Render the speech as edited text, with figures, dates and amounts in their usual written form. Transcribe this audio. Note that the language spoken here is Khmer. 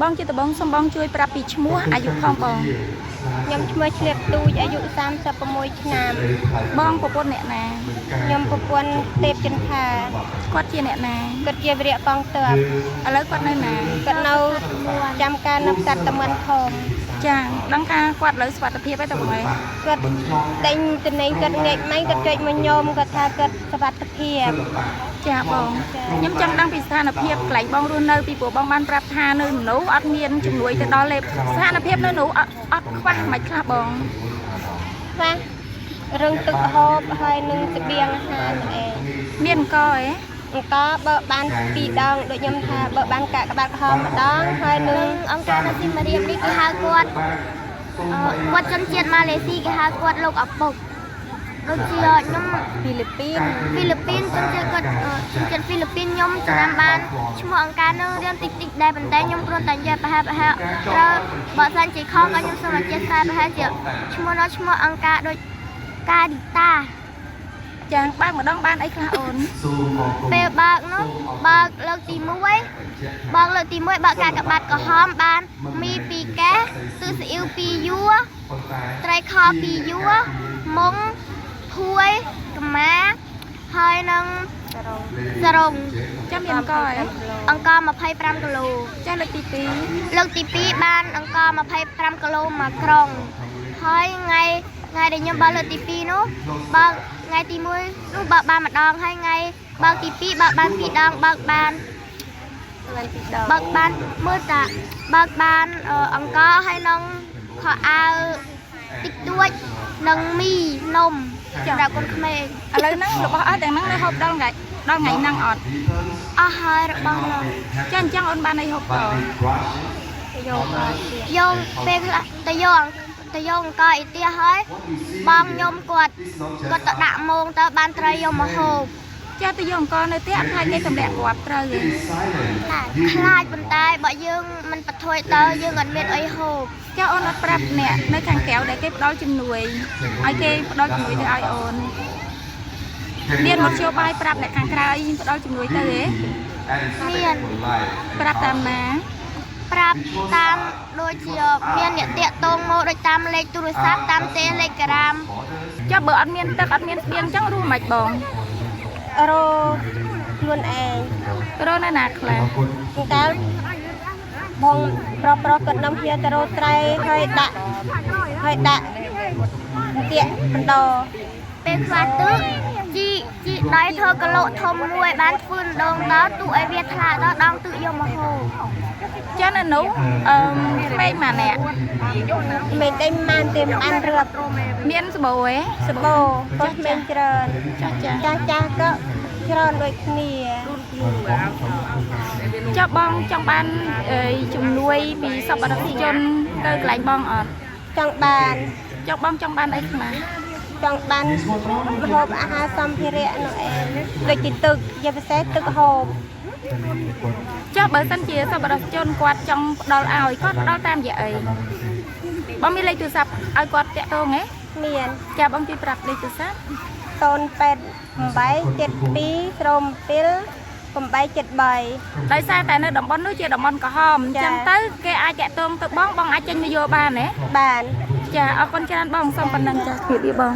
បងជាដំបងសូមបងជួយប្រាប់ពីឈ្មោះអាយុផងបង ខ្ញុំឈ្មោះឆ្លៀបទូចអាយុ36ឆ្នាំ បងប្រពន្ធអ្នកណា ខ្ញុំប្រពន្ធទេពចិន្តា គាត់ជាអ្នកណា គាត់ជាវីរៈកងទ័ព ឥឡូវគាត់នៅណា គាត់នៅចាំការនៅផ្សារតមន់ធំ ចាដឹងថាគាត់ឥឡូវសុវត្ថិភាពហើយតើបងអើយ គាត់តែញតំណែងគាត់ងាកម៉េចគាត់ចុចមកខ្ញុំគាត់ថាគាត់សុវត្ថិភាព ចាបងខ្ញុំចង់ដឹងពីស្ថានភាពកន្លែងបងរស់នៅពីព្រោះបងបានប្រាប់ថានៅនោះអត់មានជំនួយទៅដល់លេបស្ថានភាពនៅនោះអត់អត់ខ្វះមិនខ្លះបង ខ្វះរឹងទឹកហូបហើយនឹងស្បៀងអាហារហ្នឹងឯង មានអង្គអេ អង្គបើបាន2ដងដូចខ្ញុំថាបើបានកាកបាទក្រហមម្ដងហើយនឹង អង្គការនៅស៊ីមរៀបនេះគេហៅគាត់គាត់ជនជាតិម៉ាឡេស៊ីគេហៅគាត់លោកឪពុកដូចជាខ្ញុំ ហ្វីលីពីន ហ្វីលីពីនជនជាតិគាត់ជនជាតិហ្វីលីពីនខ្ញុំចំណាំបានឈ្មោះអង្គការនឹងរៀនតិចតិចដែរប៉ុន្តែខ្ញុំគ្រាន់តែនិយាយប្រហែលប្រហែលត្រូវបើសិនជាខុសក៏ខ្ញុំសូមអធិស្ឋានប្រហែលជាឈ្មោះនោះឈ្មោះអង្គការដូចកាឌីតា ចាបើកម្ដងបានអីខ្លះអូន ពេលបើកនោះបើកលើកទី1បើកលើកទី1បើកកាកបាទក្រហមបានមី2កែទឹកស៊ីអ៊ីវ2យួរត្រីខ2យួរមុងភួយកម្មាហើយនឹងសរង ចាមានអង្គអេ អង្ករ25គីឡូ ចាលើកទី លើកទី2បានអង្ករ25គីឡូមួយក្រុងហើយថ្ងៃថ្ងៃដែលខ្ញុំបើកលើកទី2នោះបើកថ្ងៃទី1នោះបើកបានម្ដងហើយថ្ងៃបើកទី2បើកបាន2ដងបើកបាន បាន2ដង បើកបានមើលតាបើកបានអង្ករហើយនឹងខោអាវតិចតួចនិងមីនំសម្រាប់កូនក្មេង 2ឥឡូវហ្នឹងរបស់អស់ទាំងហ្នឹងនៅហូបដល់ថ្ងៃដល់ថ្ងៃហ្នឹងអត់ អស់ហើយរបស់នោះ ចាអញ្ចឹងអូនបានអីហូបត យកមកទៀត យកពេលខ្លះទៅយកទៅយកអង្ករអ៊ីទៀហើយបងខ្ញុំគាត់គាត់ទៅដាក់មងទៅបានត្រីយកមកហូប ចាទៅយកអង្គនៅផ្ទះអត់ខ្លាចគេទម្លាក់គាត់ត្រូវទេ ខ្លាចប៉ុន្តែបើយើងមិនបថុយទៅយើងអត់មានអីហូប ចាអូនអត់ប្រាប់អ្នកនៅខាងក្រៅដែលគេផ្ដល់ជំនួយឲ្យគេផ្ដល់ជំនួយទៅឲ្យអូនមានមធ្យោបាយប្រាប់អ្នកខាងក្រៅឲ្យផ្ដល់ជំនួយទៅទេ មាន ប្រាប់តាមណា ប្រាប់តាមដូចជាមានអ្នកតាក់ទងមកដូចតាមលេខទូរស័ព្ទតាម Telegram ចាបើអត់មានទឹកអត់មានស្បៀងអញ្ចឹងរស់មិនបង រកខ្លួនឯង រស់នៅណាខ្លះ កាលបងប្រុសប្រុសគាត់នាំគ្នាទៅរកត្រីហើយដាក់ហើយដាក់ទៀកបណ្ដោ ពេលខ្វះទឹកជីជីដៃធ្វើកឡុធំមួយបានធ្វើដងទៅទូឲ្យវាថ្លាដល់ដងទឹកយកមកហូប ចានៅនោះអឺក្មេងម៉ាអ្នក មិនដេញម៉ានទេមិនបានរឿប មានសបោឯ សបោក៏ក្មេងច្រើន ចាចា ចាស់ចាស់ក៏ច្រើនដូចគ្នា ចាបងចង់បានអីជំនួយពីសប្បុរសជនទៅកន្លែងបងអត់ ចង់បាន ចង់បងចង់បានអីខ្លះ ចង់បានម្ហូបអាហារសម្ភារៈនោះឯងដូចជាទឹកជាពិសេសទឹកហូប ចាបើសិនជាសប្បុរសជនគាត់ចង់ផ្ដល់ឲ្យគាត់ផ្ដល់តាមរយៈអីបងមានលេខទូរស័ព្ទឲ្យគាត់តាក់ទងទេ មាន ចាបងជួយប្រាប់លេខទូរស័ព្ទ 088 72ស្រោម7 873 ដោយសារតែនៅតំបន់នោះជាតំបន់ក្រហមអញ្ចឹងទៅគេអាចតាក់ទងទៅបងបងអាចចេញមកយកបានទេ បាន ចាអរគុណច្រើនបងសូមប៉ុណ្ណឹងចាជម្រាបលាបង